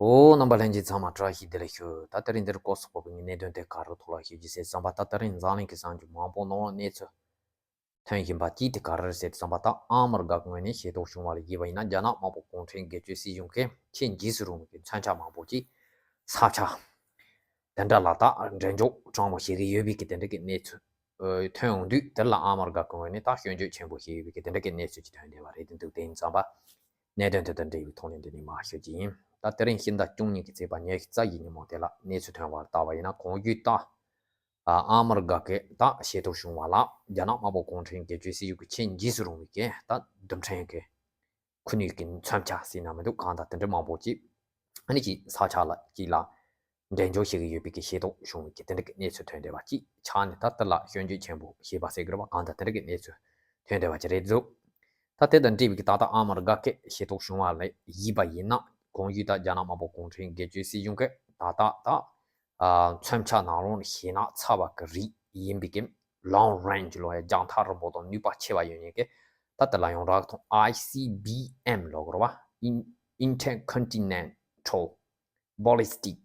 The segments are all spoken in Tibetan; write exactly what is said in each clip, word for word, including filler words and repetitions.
ཨོ། རྣམ་པ་ལྷན་རྒྱས་ཚང་མ་བཀྲ་ཤིས་བདེ་ལེགས་ཞུ། ད་དེ་རིང་འདིར་སྐོར་སོགས་པའི་གནད་དོན་དེ་ག་རེ་ཐོག་ལ་ཞུ་རྒྱུ་ཟེར་ཙམ་པ། ད་དེ་རིང་འཛམ་གླིང་གི་གསར་འགྱུར་མང་པོ་ནང་གནས་ཚུལ་ཐོན་བཞིན་པ་གཅིག་དེ་ག་རེ་རེད་ཟེར་ཙམ་པ། ད་ཨ་མི་རི་ཀ་གི་ངོས་ནས་ཤེས་རྟོགས་བྱུང་བ་ལ་གཞིགས་པ་ཡིན་ན། རྒྱ་ནག་དམར་པོ་གུང་ཁྲན་སྒེར་གཅོད་སྲིད་གཞུང་གིས་ཆེས་འཇིགས་སུ་རུང་བའི་མཚོན་ཆ་མང་པོ་ཅིག་ས་ཆ་དེ་འདྲ་ལ་ད་འགྲེམས་འཇོག་དྲང་པོ་བྱེད་ཀྱི་ཡོད་པའི་གི་དེ་འདྲ་གི་གནས་ཚུལ་ཨ་ཐོན་ཡོང་དུས། དེ་ལ་ཨ་མི་རི་ཀ་གི་ངོས་ནས་ད་སྐྱོན་བརྗོད་ཆེན་པོ་བྱས་ཡོད་པའི་གི་དེ་འདྲ་གི་གནས་ཚུལ་ཅིག་ཐོན་བསྡད་པ་རེད། དེ་འདུག་དེ་ཡིན་ཙམ་པ་གནད་དོན་དེ་དང་འབྲེལ་བའི་ཐོག་ནས་འདི་ནས་མར་ཞུ་རྒྱུ་ཡིན། ད་དེ་རིང་ཕྱི་ཟླ་བཅུ་གཉིས་ཀྱི་ཚེས་པ་ཉི་ཤུ་རྩ་བཞི་ཉིན་མོ་དེ་ལ་གནས་ཚུལ་ཐོན་པར་བལྟས་པ་ཡིན་ན། གོང་ཞུས་ལྟར་ཨ་ཨ་མི་རི་ཀ་གི་ད་ཤེས་རྟོགས་བྱུང་བ་ལ། རྒྱ་ནག་དམར་པོ་གུང་ཁྲན་སྒེར་གཅོད་སྲིད་གཞུང་གིས་ཆེས་འཇིགས་སུ་རུང་བའི་གི་ད་རྡུལ་ཕྲན་གྱི་ཁུ་ནུས་ཀྱི་མཚོན་ཆ་ཟེར་ན་མི་འདུག་གང་དང་དེ་འདྲ་མང་པོ་ཅིག་ཨ་ནི་ཅིག་ས་ཆ་ལ་ཅིག་ལ་འགྲེམས་འཇོག་བྱེད་ཀྱི་ཡོད་པའི་གི་ཤེས་རྟོགས་བྱུང་བའི་གི་དེ་འདྲ་གི་གནས་ཚུལ་ཐོན་བསྡད་པ་ཅིག་ཆགས་ནས། ད་དེ་ལ་སྐྱོན་བརྗོད་ཆེན་པོ་བྱས་པ་ཟེར་གི་རེད་པ། གང་དང་དེ་འདྲ་གི་གནས་ཚུལ་ཐོན་བསྡད་པ་ཅིག་རེད་འདུག་ད་དེ་དང་འབྲེལ་བའི་གི་ད་ལྟ་ཨ་མི་རི་ཀ་གི་ཤེས་རྟོགས་བྱུང་བ་ལ་གཞིགས་པ་ཡིན་ན། གོང་ཞུས་ལྟར་རྒྱ་ནག་དམར་པོ་གུང་ཁྲན་སྒེར་གཅོད་སྲིད་གཞུང་གིས་ད་ལྟ་ད་ཨ་མཚོན་ཆ་ནང་ལོགས་ནས་ཞེད་སྣང་ཚ་བ་གི་རིགས་ཡིན་པའི་གི་long range ལོ་ཡ་རྒྱང་ཐག་རིང་པོ་དང་ནུས་པ་ཆེ་བ་ཡོད་མཁན་གྱི། ད་དེ་ལ་ཡང་རགས་ཐོང་I C B M ལབ་དགོས་རེད་པ། In- Intercontinental Ballistic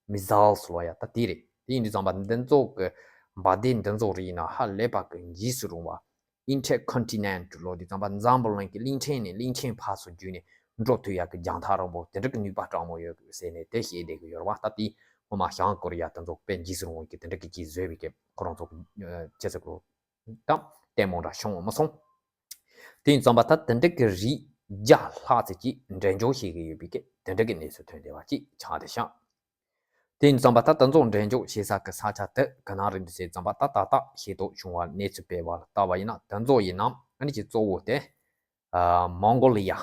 Missiles ལབ་ཡ་ད་དེ་རེད། དེ་ཡིན་དུས་ཙམ་པ་འདི་ཚོ་གི་འབར་མདེལ་འདི་ཚོ་རིགས་ཡིན་ན་ཧ་ལས་པ་གི་འཇིགས་སུ་རུང་བ། Intercontinental ལབ་དུས་ཙམ་པ་འཛམ་བུ་གླིང་གི་གླིང་ཕྲན་ནས་གླིང་ཕྲན་ཕར་ཚུར་བརྒྱུད་ནས་འགྲོ་ཐུབ་ཡ་གི་རྒྱང་ཐག་རིང་པོ་དེ་འདྲ་གི་ནུས་པ་དྲག་མོ་ཡོད་ཟེར་ནས་དེ་བཤད་བསྡད་གི་ཡོད་རེད་པ། ད་དེ་སྔོན་མ་བྱང་ཀོ་རི་ཡ་དེ་ཚོ་དཔེ་འཇིགས་སུ་རུང་བའི་གི་དེ་འདྲ་གི་ཅིག་བཟོས་པའི་གི་ཁོ་རང་ཚོ་གི་ཨ་ཅི་ཟེར་དགོས་རེད། ད་ལྟད་མོ་འདྲ་བྱུང་བ་མ་སོང་། དེ་ཡིན་ཙམ་པ་ད་དེ་འདྲ་གི་རིགས་བརྒྱ་ལྷག་ཙམ་ཅིག་འགྲེམས་འཇོག་བྱེད་ཀྱི་ཡོད་པའི་གི་དེ་འདྲ་གི་གནས་ཚུལ་ཐོན་བསྡད་པ་ཅིག་ཆགས་བསྡད་ཤག་དེ་ཡིན་ཙམ་པ་ད་དེ་ཚོ་འགྲེམས་འཇོག་བྱེད་ས་གི་ས་ཆ་དེ་ག་ན་རེད་འདུག་ཟེར་ཙམ་པ། ད་ད་ལྟ་ཤེས་རྟོགས་བྱུང་བ་གནས་ཚུལ་སྤེལ་བ་ལ་བལྟས་པ་ཡིན་ན། དེ་ཚོ་ཡིན་ན་ཨ་ནི་ཅིག་གཙོ་བོ་དེ་ཨ་མོང་གོ་ལི་ཡ།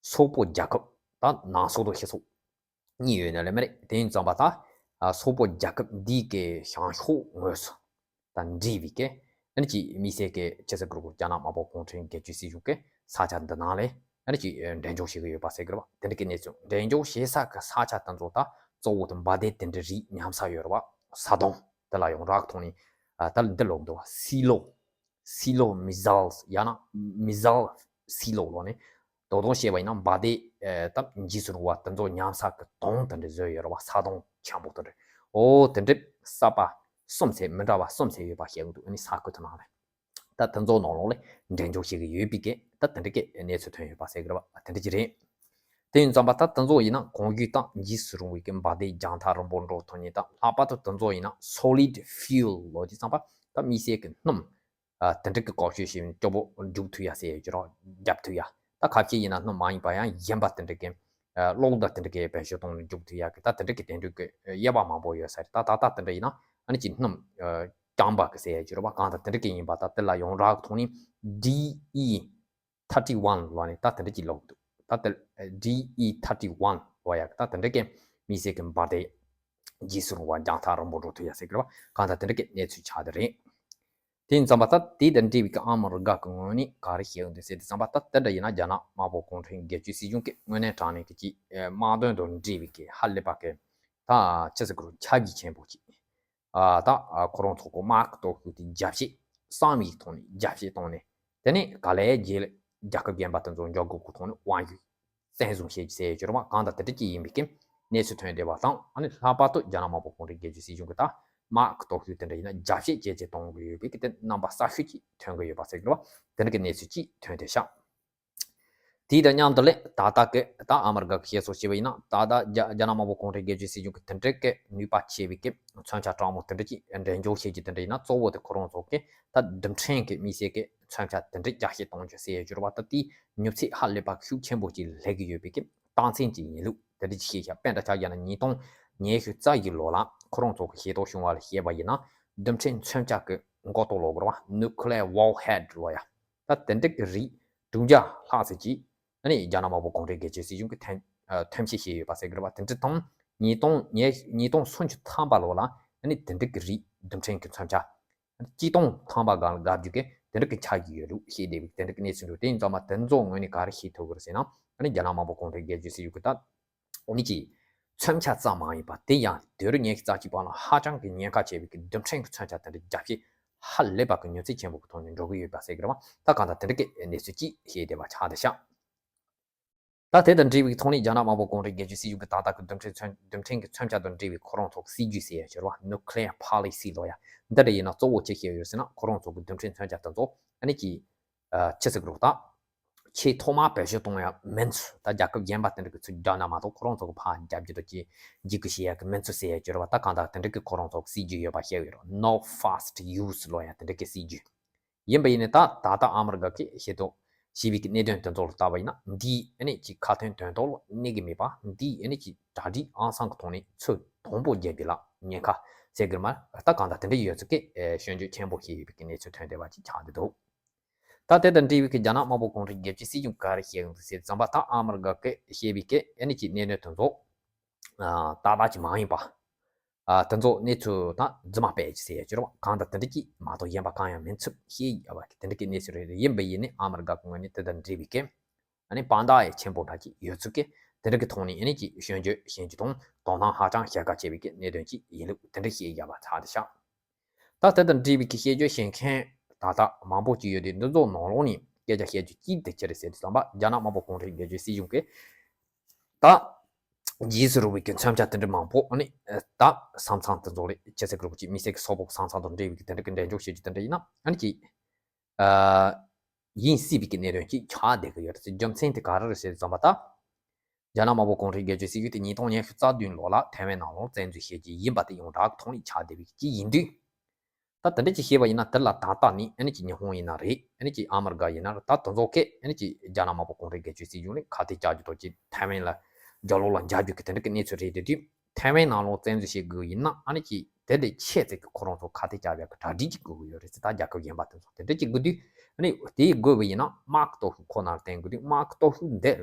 སོག་པོ་རྒྱལ་ཁབ། ད་ནང་སོག་དང་ཕྱི་སོག་གཉིས་ཡོད་ནི་ལས་མ་རེད། དེ་ཡིན་ཙམ་པ་ད་ཨ་སོག་པོ་རྒྱལ་ཁབ་འདི་གི་བྱང་ཕྱོགས་ངོས་སུ་ད་འབྲེལ་བའི་གི་ཨ་ནི་ཅིག་དམིགས་བསལ་གི་ཅི་ཟེར་དགོས་རེད། རྒྱ་ནག་དམར་པོ་གུང་ཁྲན་སྒེར་གཅོད་སྲིད་གཞུང་གི་ས་ཆ་འདི་ནང་ལ་ཨ་ནི་ཅིག་འགྲེམས་འཇོག་བྱེད་ཀྱི་ཡོད་པ་ཟེར་གི་རེད་པ། དེ་འདྲ་གི་གནས་ཚུལ། འགྲེམས་འཇོག་བྱེད་ས་གི་ས་ཆ་དེ་ཚོ་ད་གཙོ་བོ་དེ་འབར་མདེལ་དེ་འདྲ་རིགས་ཉམས་ས་ཡོད་རེད་པ། ས་དོང་དེ་ལ་ཡང་རགས་ཐོང་ནས་ཨ་ད་འདི་ལབ་འདུག་པ། སི་ལོ། Silo missiles ཡང་ན་missile silo ལབ་ནས། དོ་དོང་བཤད་པ་ཡིན་ན་འབར་མདེལ་ཨེ་ད་འཇིགས་སུ་རུང་བ་དེ་ཚོ་ཉམས་ས་གི་དོང་དེ་འདྲ་བཟོས་ཡོད་རེད་པ། ས་དོང་ཆེན་པོ་དེ་འདྲ། ཨོ་དེ་འདྲ་གསར་པ་གསུམ་ཚེ་མི་འདྲ་བ་གསུམ་ཚེ་ཡོད་པ་བཤད་གི་འདུག་ཨ་ནི་ས་ཁུལ་དེ་ནང་ལ་ད་དེ་ཚོ་ནང་ལོགས་ལ་འགྲེམས་འཇོག་བྱེད་ཀྱི་ཡོད་པའི་གི་ད་དེ་འདྲ་གི་གནས་ཚུལ་ཐོན་ཡོད་པ་ཟེར་གི་རེད་པ། དེ་འདྲ་ཅིག་རེད། དེ་ཡིན་ཙམ་པ་ད་དེ་ཚོ་ཡིན་ན་གོང་ཞུས་ལྟར་འཇིགས་སུ་རུང་བའི་གི་འབར་མདེལ་རྒྱང་ཐག་རིང་པོ་འགྲོ་ཐུབ་མཁན། ད་ལྷག་པར་དུ་དེ་ཚོ་ཡིན་ན་solid fuel ལབ་དུས་ཙམ་པ་ད་དམིགས་བསལ་གི་སྣུམ་ཨ་དེ་འདྲ་གི་བཀོལ་སྤྱོད་བྱས་ནས་སྐྱོ་པོ་རྒྱུག་ཐུབ་ཡ་ཟེར་ཡ་ཅིག་རེད། རྒྱབ་ཐུབ་ཡ། ད་ཁ་ཤས་ཡིན་ན་སྣུམ་མ་ཡིན་པ་ཡང་གཞན་པ་དེ་འདྲ་གི་ཨ་གློག་དང་དེ་འདྲ་གི་བེད་སྤྱོད་གཏོང་ནས་རྒྱུག་ཐུབ་ཡ་གི་ད་དེ་འདྲ་གི་དེ་འདྲ་གི་དབྱེ་བ་མང་པོ་ཡོད་ས་རེད། ད་ད་ལྟ་དེ་འདྲ་ཡིན་ན་ཨ་ནི་ཅིག་སྣུམ་ཨ་རྐྱང་པ་གི་ཟེར་ཡ་ཅིག་རེད་པ། གང་ལྟར་དེ་འདྲ་གི་ཡིན་པ་ད་དེ་ལ་ཡང་རགས་ཐོང་ནས་D E thirty one ལབ་ནས་ད་དེ་འདྲ་ཅིག་ལབ་འདུག་ད་དེ་D E thirty one ལབ་ཡ་གི་ད་དེ་འདྲ་གི་དམིགས་བསལ་གི་འབར་མདེལ་འཇིགས་སུ་རུང་བ་རྒྱང་ཐག་རིང་པོ་འགྲོ་ཐུབ་ཡ་ཟེར་གི་རེད་པ། གང་ལྟར་དེ་འདྲ་གི་གནས་ཚུལ་ཆགས་བསྡད་རེད། དེ་ཡིན་ཙམ་པ་ད་དེ་དང་འབྲེལ་བའི་གི་ཨ་མི་རི་ཀ་གི་ངོས་ནས་ག་རེ་བཤད་ཡོང་འདུག་ཟེར་དུས་ཙམ་པ། ད་དེ་འདྲ་ཡིན་ན་རྒྱ་ནག་དམར་པོ་གུང་ཁྲན་སྒེར་གཅོད་སྲིད་གཞུང་གི་དངོས་གནས་དྲང་གནས་ཀྱི་ཅིག་ཨེ་དམག་དོན་དང་འབྲེལ་བའི་གི་ཧ་ལས་པ་གི་ད་ཅི་ཟེར་དགོས་རེད། ཆ་རྒྱུས་ཆེན་པོ་ཅིག་ཨ་ད་ཨ་ཁོ་རང་ཚོ་གི་དམག་གི་སྟོབས་ཤུགས་དེ་རྒྱ་བསྐྱེད་བསམ་ཡིག་ཐོག་ནས་རྒྱ་བསྐྱེད་བཏང་ནས། དེ་ནས་ག་ལེ་རྗེས་ལ་རྒྱལ་ཁབ་གཞན་པ་དེ་ཚོ་འཇོག་དགོས་ཀྱི་ཐོག་ནས་དབང་ཡོད་བཙན་བཟུང་བྱེད་ཀྱི་ཟེར་ཡོད་ཅོར་བ་གང་དང་དེ་འདྲ་ཅིག་ཡིན་པའི་གི་གནས་ཚུལ་ཐོན་བསྡད་པ་དང་། ཨ་ནི་ལྷག་པར་དུ་རྒྱ་ནག་དམར་པོ་གུང་ཁྲན་སྒེར་གཅོད་སྲིད་གཞུང་གི་ད་དམག་གི་སྟོབས་ཤུགས་དེ་འདྲ་ཡིན་ན་རྒྱ་བསྐྱེད་ཇེ་ཆེ་གཏོང་གི་ཡོད་པའི་གི་དེ་རྣམ་པ་གསར་ཤོས་ཅིག་ཐོན་གི་ཡོད་པ་ཟེར་གི་རེད་བ། དེ་འདྲ་གི་གནས་ཚུལ་ཅིག་ཐོན་བསྡད་ཤག་དེ་དང་མཉམ་དུ་ལས་ད་ལྟ་གི་ད་ཨ་མི་རི་ཀ་གི་བཤད་སྲོལ་བྱས་པ་ཡིན་ན། ད་ལྟ་རྒྱ་རྒྱ་ནག་དམར་པོ་གུང་ཁྲན་སྒེར་གཅོད་སྲིད་གཞུང་གི་དེ་འདྲ་གི་ནུས་པ་ཆེ་བའི་གི་མཚོན་ཆ་དྲག་མོ་དེ་འདྲ་ཅིག་འགྲེམས་འཇོག་བྱེད་རྒྱུ་དེ་འདྲ་ཡིན་ན། གཙོ་བོ་དེ་ཁོ་རང་ཚོ་གི་ད་རྡུལ་ཕྲན་གི་དམིགས་བསལ་གི་མཚོན་ཆ་དེ་འདྲ་རྒྱ་བསྐྱེད་གཏོང་རྒྱུ་ཟེར་ཡོད་ཅོར་བ། ད་དེའི་མྱུར་ཚད་ཧ་ལས་པ་ཤུགས་ཆེན་པོ་ཅིག་སླེབས་ཀྱི་ཡོད་པའི་གི་རྟགས་མཚན་ཅིག་ཡིན་ལུགས་དེ་འདྲ་ཅིག་བཤད་ཤག་དཔེ་འདྲ་ཆ་བཞག་ན་ཉིས་སྟོང་ཉི་ཤུ་རྩ་བཞི་ལོ་ལ་ཁོ་རང་ཚོ་གི་ཤེས་རྟོགས་བྱུང་བ་ལ་བཤད་པ་ཡིན་ན། རྡུལ་ཕྲན་མཚོན་ཆ་གི་མགོ་ཏོག་ལབ་དགོས་རེད་བ། Nuclear Warhead ལབ་ཡ། ད་དེ་འདྲ་གི་རིགས་དྲུག་བརྒྱ་ལྷག་ཙམ་ཅིག་ཨ་ནི་རྒྱ་ནག་དམར་པོ་གུང་ཁྲན་སྒེར་གཅོད་སྲིད་གཞུང་གིས་ཐོན་ཨ་ཐོན་སྐྱེད་བྱས་ཡོད་པ་ཟེར་གི་རེད་བ། དེ་འདྲ་དང་ཉིས་སྟོང་ཉིས་ཉིས་སྟོང་སུམ་ཅུ་ཐམ་པ་ལོ་ལ་ཨ་ནི་དེ་འདྲ་གི་རིགས་རྡུལ་ཕྲན་གྱི་མཚོན་ཆ་གཅིག་སྟོང་ཐམ་པ་སྒང་ལ་བརྒལ་རྒྱུ་གི་དེ་འདྲ་གི་ཆགས་ཀྱི་ཡོད་ལུགས་བཤད་བསྡད་པའི་དེ་འདྲ་གི་གནས་ཚུལ་འདུག་དེ་ཡིན་ཙང་མ་དེ་ཚོ་ངོས་ནས་ག་རེ་ཤེས་ཐུབ་ཀྱི་རེད་ཟེར་ན། ཨ་ནི་རྒྱ་ནག་དམར་པོ་གུང་ཁྲན་སྒེར་གཅོད་སྲིད་གཞུང་གིས་ད་ཨ་ནི་ཅིག་མཚོན་ཆ་ཙམ་མ་ཡིན་པ་དེ་ཡང་དུས་རབས་ཉི་ཤུ་རྩ་གཅིག་པ་ལ་ཧ་ཅང་གི་ཉེན་ཁ་ཆེ་བའི་གི་རྡུལ་ཕྲན་གྱི་མཚོན་ཆ་དེ་འདྲ་རྒྱ་བསྐྱེད་ཧ་ལས་པ་གི་མྱུར་ཚད་ཆེན་པོ་གི་ཐོག་ནས་འགྲོ་གི་ཡོད་པ་ཟེར་གི་རེད་བ། ད་གང་ལྟར་དེ་འདྲ་གི་གནས་ཚུལ་ཅིག་བཤད་བསྡད་པ་ཆགས་བསྡད་ཤག་ད་དེ་དང་འབྲེལ་བའི་ཐོག་ནས་རྒྱ་ནག་དམར་པོ་གུང་ཁྲན་སྒེར་གཅོད་སྲིད་གཞུང་གི་ད་ལྟ་གི་རྡུལ་ཕྲན་མཚོན་རྡུལ་ཕྲན་གྱི་མཚོན་ཆ་དང་འབྲེལ་བའི་ཁོ་རང་ཚོ་གི་སྲིད་ཇུས་ཟེར་ཡ་ཟེར་བ། Nuclear Policy ལོ་ཡ། འདི་འདྲ་ཡིན་ན་གཙོ་བོ་ཅི་བཤད་ཡོད་ཟེར་ན། ཁོ་རང་ཚོ་གི་རྡུལ་ཕྲན་མཚོན་ཆ་དེ་ཚོ་ཨ་ནི་ཀྱི་ཨ་ཆི་ཟེར་གི་རོགས་ད། ཆེས་ཐོག་མ་བེད་སྤྱོད་གཏོང་ཡ་མིན་ཚུལ། ད་རྒྱལ་ཁབ་གཞན་པ་དེ་འདྲ་གི་ཚུར་རྒྱག་ན་མ་གཏོགས་ཁོ་རང་ཚོ་གི་ཕར་རྒྱབ་རྒྱུ་དང་ཅི་འཇིག་གི་བྱེད་ཡ་གི་མིན་ཚུལ་ཟེར་ཡ་གྱུར་བ། ད་གང་ལྟར་དེ་འདྲ་གི་ཁོ་རང་ཚོ་གི་སྲིད་ཇུས་ཡོད་པ་བཤད་ཡོད་རེད། No fast use ལོ་ཡ་དེ་འདྲ་གི་སྲིད་ཇུས། ཡིན་པ་ཡིན་ནའི་ད་ད་ལྟ་ཨ་མི་རི་ཀ་གི་ཤེས་རྟོགས་ཞེས་པའི་གི་གནད་དོན་དེ་ཚོ་ལ་བལྟ་བ་ཡིན་ན། འདིའི་ཨ་ནི་ཀྱི་ཁ་ཏོན་དོན་ཐོག་ལ་གནས་ཀྱི་མེད་པ། འདིའི་ཨ་ནི་ཀྱི་གྲ་སྒྲིག་ཨང་སང་གི་ཐོག་ནས་ཚུར་དང་པོ་བརྒྱབ་པའི་ལ་ཉེན་ཁ་ཟེར་གི་མ་རེད། ད་གང་ལྟར་དེ་འདྲ་ཡོད་ཚུལ་གྱི་ཨེ་སྐྱོན་བརྗོད་ཆེན་པོ་ཞིག་ཡོད་པའི་གི་གནས་ཚུལ་ཐོན་བསྡད་པ་ཅིག་ཆགས་བསྡད་འདུག་ད་དེ་དང་འབྲེལ་བའི་གི་རྒྱ་ནག་དམར་པོ་གུང་ཁྲན་སྒེར་གཅོད་སྲིད་གཞུང་ག་རེ་བཤད་ཡོང་འདུག་ཟེར་ཙམ་པ། ད་ཨ་མི་རི་ཀ་གི་བཤད་པའི་གི་ཨ་ནི་ཀྱི་གནད་དོན་དེ་ཚོ་ཨ་ཏག་ཏག་ཅིག་མ་ཡིན་པ། ཨ་དེ་ཚོ་གནས་ཚུལ་དང་རྫུན་མ་སྤེལ་ཅིག་ཟེར་ཡ་ཅིག་རེད་བ། གང་ལྟར་དེ་འདྲ་ཅིག་མ་གཏོགས་གཞན་པ་གང་ཡང་མིན་ཚུལ་བཤད་ཡ་བ་གི་དེ་འདྲ་གི་གནས་ཚུལ་རེད། ཡིན་པ་ཡིན་ནའི་ཨ་མི་རི་ཀ་གི་ངོས་ནས་དེ་དང་འབྲེལ་བའི་གི་ཨ་ནི་དཔང་རྟགས་ཡ་ཆེན་པོ་འདྲ་ཅིག་ཡོད་ཚུལ་གི་དེ་འདྲ་གི་ཐོག་ནས་ཨ་ནི་ཅིག་སྐྱོན་བརྗོད་བྱེད་རྒྱུ་དང་དོ་སྣང་ཧ་ཅང་བྱེད་གལ་ཆེ་བའི་གི་གནད་དོན་ཅིག་ཡིན་ལུགས་དེ་འདྲ་བཤད་ཡ་བ་ཚར་དེ་ཤག་ད་དེ་དང་འབྲེལ་བའི་གི་བཤད་རྒྱུ་བཤད་མཁན་ད་ལྟ་མང་པོ་ཅིག་ཡོད་དུས། འདི་ཚོ་ནང་ལོགས་ནས་སྐད་ཆ་བཤད་རྒྱུ་གཅིག་དེ་ཅི་རེད་ཟེར་དུས་ཙམ་པ། རྒྱ་ནག་དམར་པོ་གུང་ཁྲན་སྒེར་གཅོད་སྲིད་གཞུང་གིས་ད་རྗེས་སུ་རུང་བའི་གི་མཚོན་ཆ་དེ་འདྲ་མང་པོ་ཨ་ནི་ད་ས་མཚམས་དེ་ཚོ་ལ་ཅི་ཟེར་གི་རེད། ཅིག་དམིགས་བསལ་གི་སོག་པོ་གི་ས་མཚམས་དང་འབྲེལ་བའི་གི་དེ་འདྲ་གི་འགྲེམས་འཇོག་བྱེད་རྒྱུ་དེ་འདྲ་ཡིན་ན་ཨ་ནི་ཅིག་ཨ་ཡིན་སྲིད་པའི་གི་གནད་དོན་ཅིག་ཆགས་བསྡད་གི་ཡོད་རེད་ཟེར། རྒྱུ་མཚན་དེ་ག་རེ་རེད་ཟེར་དུས་ཙམ་པ། ད་རྒྱ་ནག་དམར་པོ་གུང་ཁྲན་སྒེར་གཅོད་སྲིད་གཞུང་དེ་ཉིས་སྟོང་ཉི་ཤུ་རྩ་བདུན་ལོ་ལ་ཐའེ་ཝན་ནང་ལོགས་བཙན་འཛུལ་བྱེད་ཀྱི་ཡིན་པ་དེ་ཡོངས་གྲགས་ཐོག་ནས་ཆགས་བསྡད་པའི་ཅིག་ཡིན་དུས། ད་དེ་འདྲ་ཅིག་བཤད་པ་ཡིན་ན། དེ་ལ་ད་ལྟ་ནི་ཨ་ནི་ཅིག་ཉི་ཧོང་ཡིན་ན་རེད། ཨ་ནི་ཅིག་ཨ་མི་རི་ཀ་ཡིན་ན་རེད། ད་དེ་ཚོ་གས་ཨ་ནི་ཅིག་རྒྱ་ནག་དམར་པོ་གུང་ཁྲན་སྒེར་གཅོད་སྲིད་གཞུང་ལ་ཁ་གཏད་བཅག་རྒྱུ་དང་ཅིག་ཐའེ་ཝན་ལ་རྒྱབ་ལོགས་ལ་འཇགས་རྒྱུ་གི་དེ་འདྲ་གི་གནས་ཚུལ་རེད་བསྡད་དུས། ཐའེ་ཝན་ནང་ལོགས་བཙན་འཛུལ་བྱེད་དགོས་ཡིན་ན་ཨ་ནི་ཅིག་དེ་ལས་ཆེ་ཙམ་གི་ཁོ་རང་ཚོ་ཁ་གཏད་བཅག་ཡག་གི་གྲ་སྒྲིག་ཅིག་དགོས་ཀྱི་ཡོད་རེད་ཟེར། ད་རྒྱལ་ཁབ་གཞན་པ་དེ་ཚོ་དེ་འདྲ་ཅིག་དགོས་དུས། ཨ་ནི་དེ་དགོས་པ་ཡིན་ན་དམག་གི་སྟོབས་ཤུགས་ཁོ་ནར་བརྟེན་དགོས་དུས། དམག་གི་སྟོབས་ཤུགས་འདི་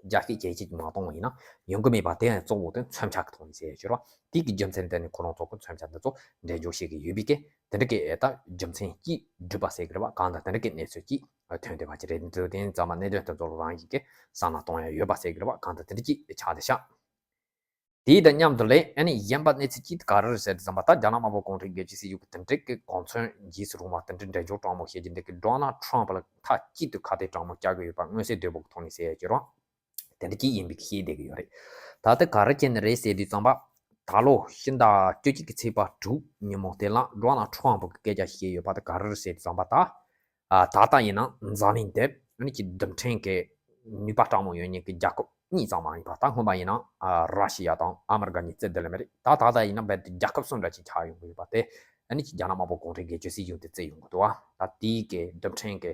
རྒྱ་སྐྱེད་ཇེ་ཆེ་ཅིག་མ་གཏོང་བ་ཡིན་ན་ཡོང་གི་མེད་པ། དེ་ཡང་གཙོ་བོ་དེ་མཚོན་ཆ་གི་ཐོག་ནས་ཟེར་ཡ་ཅིག་རེད་བ། དེ་གི་རྒྱུ་མཚན་དེ་ནི་ཁོ་རང་ཚོ་གི་མཚོན་ཆ་འདི་ཚོ་འགྲེམས་འཇོག་བྱེད་ཀྱི་ཡོད་པའི་གི་དེ་འདྲ་གི་ཨེ་ད་རྒྱུ་མཚན་གྱིས་སྒྲུབ་པ་ཟེར་གི་རེད་བ། གང་ལྟར་དེ་འདྲ་གི་གནས་ཚུལ་ཅིག་ཐོན་བསྡད་པ་ཅིག་རེད། འདི་དེ་ཙམ་པ་གནད་དོན་དེ་ཚོ་ལ་རང་བཞིན་གྱིས་བསམ་བློ་གཏོང་ཡ་ཡོད་པ་ཟེར་གི་རེད་བ། གང་ལྟར་དེ་འདྲ་ཅིག་ཆགས་བསྡད་ཤག་དེའི་དང་མཉམ་དུ་ལས་ཨ་ནི་གཞན་པ་གནས་ཚུལ་གཅིག་དེ་ག་རེ་རེད་ཟེར་དུས་ཙམ་པ། ད་རྒྱ་ནག་དམར་པོ་གུང་ཁྲན་སྒེར་གཅོད་སྲིད་གཞུང་གི་དེ་འདྲ་གི་གོ་མཚོན་རྗེས་སུ་རུང་བ་དེ་འདྲ་འགྲེམས་འཇོག་དྲང་མོ་བྱེད་ཀྱི་འདུག་གི། ཌོ་ནལ་ཊམ་ཕ་ལ་མཐའ་གཅིག་ཏུ་ཁ་གཏད་དྲང་མོ་བཅག་གི་ཡོད་པ་མངོན་གསལ་དོད་པོ་གི་ཐོག་ནས་ཟེར་ཡ་ཅིག་རེད། དེ་འདྲ་གཅིག་ཡིན་པའི་བཤད་བསྡད་ཀྱི་ཡོད་རེད། ད་ལྟ་ག་རེ་བྱས་ནས་རེད་ཟེར་དུས་ཙམ་པ། ད་ལོ་ཕྱི་ཟླ་བཅུ་གཅིག་གི་ཚེས་པ་དྲུག་ཉིན་མོ་དེ་ལ་ཌོ་ནལ་ཊམ་ཕ་གི་སྐད་ཆ་བཤད་ཡོད་པ་དེ་ག་རེ་རེད་ཟེར་དུས་ཙམ་པ། ད་ཨ་ད་ལྟ་ཡིན་ན་འཛམ་གླིང་འདིར་ཨ་ནི་ཀྱི་རྡུལ་ཕྲན་གྱི་ནུས་པ་དྲག་མོ་ཡོད་མཁན་གྱི་རྒྱལ་ཁབ་གཉིས་ཙམ་མ་ཡིན་པ། ད་སྔོན་མ་ཡིན་ན་ཨ་ར་ཤི་ཡ་དང་ཨ་མི་རི་ཀ་གཉིས་རྩིས་བསྡད་ལེ་མ་རེད། ད་ད་ལྟ་ཡིན་ན་རྦད་དེ་རྒྱལ་ཁབ་གསུམ་འདྲ་ཅིག་ཆགས་ཡོང་གི་ཡོད་པ་དེ་ཨ་ནི་ཀྱི་རྒྱ་ནག་དམར་པོ་གུང་ཁྲན་སྒེར་གཅོད་སྲིད་གཞུང་དེ་རྩིས་ཡོང་གི་འདུག་བ། ད་དེའི་གི་རྡུལ་ཕྲན་གྱི་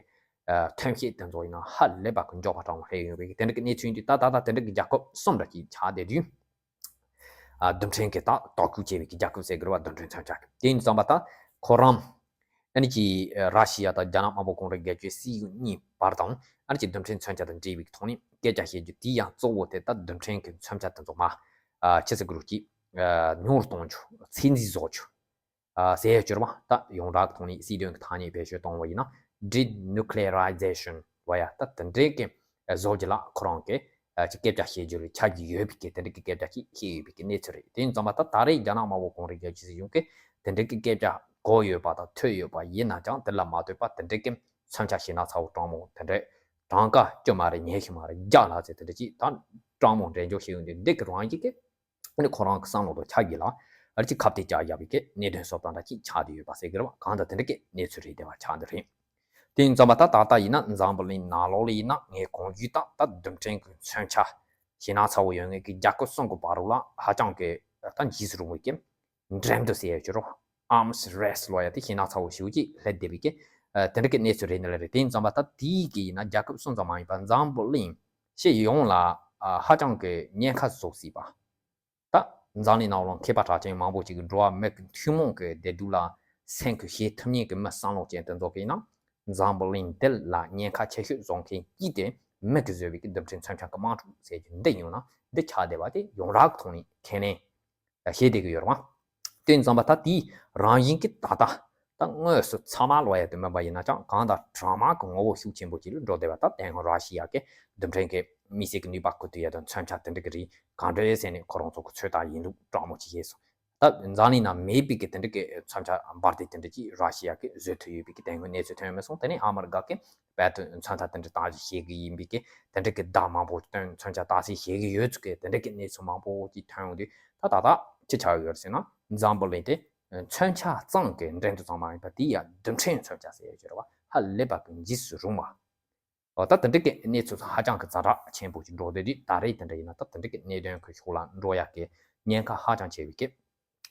ཨ་ཐོན་སྐྱེད་དེ་ཚོ་ཡིན་ན་ཧ་ལས་པ་གི་མགྱོགས་པ་དྲག་མོ་སླེབས་ཡོང་བའི་དེ་འདྲ་གི་གནས་ཚུལ་ཡིན་དུས། ད་ད་ལྟ་དེ་འདྲ་གི་རྒྱལ་ཁབ་གསུམ་འདྲ་ཅིག་ཆགས་བསྡད་དུས། ཨ་རྡུལ་ཕྲན་གྱི་ད་དོ་ཁུར་བྱེད་པའི་གི་རྒྱལ་ཁབ་ཟེར་གི་རེད་བ། རྡུལ་ཕྲན་མཚོན་ཆ་གི། དེ་ཡིན་ཙམ་པ་ད་ཁོ་རང་ཨ་ནི་ཀྱི་ཨ་ར་ཤི་ཡ་དང་རྒྱ་ནག་དམར་པོ་གུང་ཁྲན་སྒེར་གཅོད་སྲིད་གཞུང་གཉིས་བར་དང་ཨ་ནི་ཀྱི་རྡུལ་ཕྲན་མཚོན་ཆ་དང་འབྲེལ་བའི་ཐོག་ནས་སྐད་ཆ་བཤད་རྒྱུ་དེ་ཡང་གཙོ་བོ་དེ་ད་རྡུལ་ཕྲན་གྱི་མཚོན་ཆ་དེ་ཚོ་མར་ཨ་ཆི་ཟེར་གི་རེད། ཅིག་ཨ་ཉུང་རུ་གཏོང་རྒྱུ། ཚད་འཛིན་བཟོ་རྒྱུ། ཨ་ཟེར་ཡ་ཅིག་རེད་བ། ད་ཡོངས་གྲགས་ཐོག་ནས་སྲིད་དོན་གྱི་ཐ་སྙད་བེད་སྤྱོད་གཏོང་བ་ཡིན་ན་ཌི་ནུ་ཀི་ལི་ཡ་རི་ཛེ་ཤན་ལབ་ཡ། ད་དེ་འདྲའི་གི་བཟོ་རྒྱུ་ལ་ཁོ་རང་གི་ཨ་ཅིག་སྐད་ཆ་བཤད་རྒྱུ་རེད་ཆགས་ཀྱི་ཡོད་པའི་གི་དེ་འདྲའི་གི་སྐད་ཆ་ཅིག་བཤད་ཡོད་པའི་གི་གནས་ཚུལ་རེད། དེ་ཡིན་ཙམ་པ་ད་ད་རེས་རྒྱ་ནག་དམར་པོ་གུང་ཁྲན་སྒེར་གཅོད་སྲིད་གཞུང་གིས་དེ་འདྲའི་གི་སྐད་ཆ་གོ་ཡོད་པ་དང་ཐོས་ཡོད་པ་ཡིན་ན་ཀྱང་། དེ་ལ་མ་ལྟོས་པ་དེ་འདྲའི་གི་མཚོན་ཆ་ཞེ་ན་ཚ་བོ་དྲང་མོ་དེ་འདྲའི་གྲངས་ཀ་བཅུ་མ་རེད། ཉི་ཤུ་མ་རེད། བརྒྱ་ལྷག་ཙམ་དེ་འདྲ་ཅིག་ད་དྲང་མོ་འགྲེམས་འཇོག་བྱེད་ཡོང་དུས། འདི་གི་རང་བཞིན་གི་ཨ་ནི་ཁོ་རང་གི་བསམ་བློ་དང་ཆ་གི་ལ་ཨ་ཅིག་ཁ་གཏད་བཅག་བཞག་པའི་གི་གནད་དོན་བཟོ་སྟངས་འདྲ་ཅིག་ཆགས་བསྡད་ཡོད་པ་ཟེར་གི་རེད་བ། གང་ལྟར་དེ་འདྲ་གི་གནས་ཚུལ་རེད་བསྡད་པ་ཆགས་འདི་རེད། དེ་ཡིན་ཙམ་པ་ད་ད་ལྟ་ཡིན་ན་འཛམ་བུ་གླིང་ནང་ལོགས་ལ་ཡིན་ན་ངས་གོང་ཞུས་ལྟར་ད་རྡུལ་ཕྲན་གྱི་མཚོན་ཆ་ཞེ་ན་ཚ་བོ་ཡོད་མཁན་གྱི་རྒྱལ་ཁབ་གསུམ་གྱི་བར་ལ་ཧ་ཅང་གི་ད་འཇིགས་སུ་རུང་བའི་གི་འགྲན་བསྡུར་ཟེར་ཡ་ཅིག་རོ། Arms race ལབ་ཡ་དེ་ཞེ་ན་ཚ་བོ་ཞེ་པོ་ཅིག་སླེབས་བསྡད་པའི་གི་དེ་འདྲ་གི་གནས་ཚུལ་རེད་འདི་ལ་རེད། དེ་ཡིན་ཙམ་པ་ད་དེའི་གི་ཡིན་ན་རྒྱལ་ཁབ་གསུམ་ཙམ་མ་ཡིན་པ་འཛམ་བུ་གླིང་སྤྱི་ཡོངས་ལ་ཧ་ཅང་གི་ཉེན་ཁ་བཟོ་སྲིད་པ། ད་འཛམ་གླིང་ནང་ལ་མཁས་པ་གྲགས་ཅན་མང་པོ་ཅིག་གིས་འགྲོ་བ་མི་གི་ཐུན་མོང་གི་བདེ་སྡུག་ལ་སེམས་ཁུར་བྱེད་ཐུབ་མཁན་གྱི་མི་བསམ་བློ་ཅན་དེ་ཚོ་གིས་ན། འཛམ་བུ་གླིང་འདི་ལ་ཉེན་ཁ་ཆེ་ཤོས་བཟོ་མཁན་གཅིག་དེ་མི་གིས་བཟོས་པའི་གི་རྡུལ་ཕྲན་མཚོན་ཆ་གི་དམག་འཁྲུག་ཟེར་རྒྱུ་འདི་ཡིན་ན། འདི་ཆགས་བསྡད་པ་དེ་ཡོངས་གྲགས་ཀྱི་ཐོག་ནས་ཁས་ལེན་བྱེད་བསྡད་ཀྱི་ཡོད་རེད་བ། དེ་ཡིན་ཙམ་པ་ད་དེའི་རང་བཞིན་གྱི་ད་ལྟ་ད་དངོས་སུ་ཚང་མ་ལབ་ཡ་དེ་མིན་པ་ཡིན་ན་ཀྱང་། གང་ལྟར་གྲང་དམག་གི་ངོ་བོ་ཤུགས་ཆེན་པོ་ཅིག་ལ་འགྲོ་བསྡད་པ། ད་དེ་སྔོན་ར་ཤི་ཡ་གི་རྡུལ་ཕྲན་གྱི་དམིགས་བསལ་གྱི་ནུས་པ་བཀོལ་ཐུབ་ཡ་དང་མཚོན་ཆ་དེ་འདྲ་གི་རིགས་གང་འདྲ་ཟེར་ནས་ཁོ་རང་ཚོ་གི་ཚོད་ལྟ་ཡིན་ལུགས་དྲང་མོ་ཅིག་བྱས་སོང་། ད་འཛམ་གླིང་ན་མེད་པའི་གི་དེ་འདྲ་གི་མཚོན་ཆ་འབར་མདེལ་དེ་འདྲ་ཅིག་ར་ཤི་ཡ་གི་བཟོས་ཐུབ་ཡོད་པའི་གི་དེ་འདྲ་གནས་ཚུལ་ཐོན་ཡོད་མེད་སོང་། དེ་ནས་ཨ་མི་རི་ཀ་གི་དཔལ་དུ་མཚོན་ཐ་དེ་འདྲ་བཏང་བཞིན་བཤད་གི་ཡིན་པའི་གི་དེ་འདྲ་གི་བརྡ་མང་པོ་བཏོན། མཚོན་ཆ་བཏང་ཟིན་བཤད་གི་ཡོད་ཚུལ་གི་དེ་འདྲ་གི་གནས་ཚུལ་མང་པོ་ཅིག་ཐོན་ཡོང་དུས། ད་ད་ལྟ་ཅི་ཆགས་ཡོད་རེད་ཟེར་ན། འཛམ་བུ་གླིང་དེ་མཚོན་ཆ་གཙང་གི་འགྲན་བསྡུར་ཙམ་མ་ཡིན་པ་དེ་ཡ་རྡུལ་ཕྲན་མཚོན་ཆ་ཟེར་ཡ་ཅིག་རེད་བ། ཧ་ལས་པ་གི་འཇིགས་སུ་རུང་བ། འོ་ད་དེ་འདྲ་གི་གནས་ཚུལ་ཧ་ཅང་གི་ཛ་དྲག་ཆེན་པོ་ཅིག་འགྲོ་བསྡད་དུས། ད་རེས་དེ་འདྲ་ཡིན་ན་ད་དེ་འདྲ་གི་གནད་དོན་གི་ཕྱོགས་ལ་འགྲོ་ཡ་གི་ཉེན་ཁ་ཧ་ཅང་ཆེ་བའི་གི་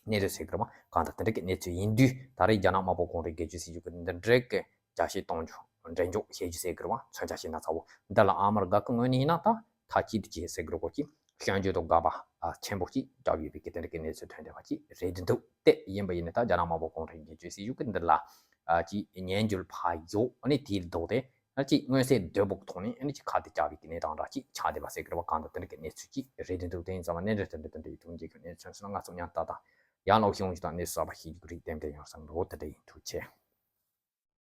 གནད་དོན་ཟེར་གི་རེད་བ། གང་ལྟར་དེ་འདྲ་གི་གནས་ཚུལ་ཡིན་དུས། ད་རེས་རྒྱ་ནག་དམར་པོ་གུང་ཁྲན་སྒེར་གཅོད་ཟེར་རྒྱུ་གི་འདི་འདྲ་གི་རྒྱ་ཤེད་གཏོང་རྒྱུ། འགྲན་ལྕོག་བྱེད་རྒྱུ་ཟེར་གི་རེད་བ། མཚོན་ཆ་ཤེས་ན་ཚ་བོ་འདི་ལ་ཨ་མི་རི་ཀ་གི་ངོས་ནས་ཡིན་ན་ད་མཐའ་གཅིག་ཏུ་བྱེད་ཟེར་གི་རེད་གོ། ཅིག་སྐྱོན་བརྗོད་དང་དགག་པ་ཆེན་པོ་ཅིག་བརྒྱབ་ཡོད་པའི་གི་དེ་འདྲ་གི་གནས་ཚུལ་ཐོན་བསྡད་པ་ཅིག་རེད་འདུག་སྟེ། ཡིན་པ་ཡིན་ན་ད་རྒྱ་ནག་དམར་པོ་གུང་ཁྲན་སྒེར་གཅོད་ཟེར་རྒྱུ་གི་འདི་ལ་ཅིག་ཉན་རྒྱུ་ཕར་ཞོག་ཨ་ནི་དེའི་ལྡོག་སྟེ། ཨ་ཅིག་མངོན་གསལ་དོད་པོ་ཐོག་ནས་ཨ་ནི་ཅིག་ཁ་གཏད་བཅག་པའི་གི་གནས་སྟངས་འདྲ་ཅིག་ཆགས་བསྡད་པ་ཟེར་གི་རེད་བ། གང་ལྟར་དེ་འདྲ་གི་གནས་ཚུལ་ཅིག་རེད་འདུག་དེ་ཡིན་ཙང་ནས་འདྲ་དེ་འདྲ་དེ་འདྲ་ཡིན་དུས་འཇིགས་ཀྱི་གནས་ཚུལ་སོང་ན། ང་ཚོ་ཉམས་ཏག་ཏག་ཡང་ལོག་ཤོང་རྒྱུ་དང་གནས་ཚུལ་གསར་པ་ཤེས་རྒྱུ་གི་རིགས་ཏན་ཏན་ཡོང་བསམ་འདུག་དེ་འདྲ་ཡིན། ཐུགས་རྗེ་ཆེ།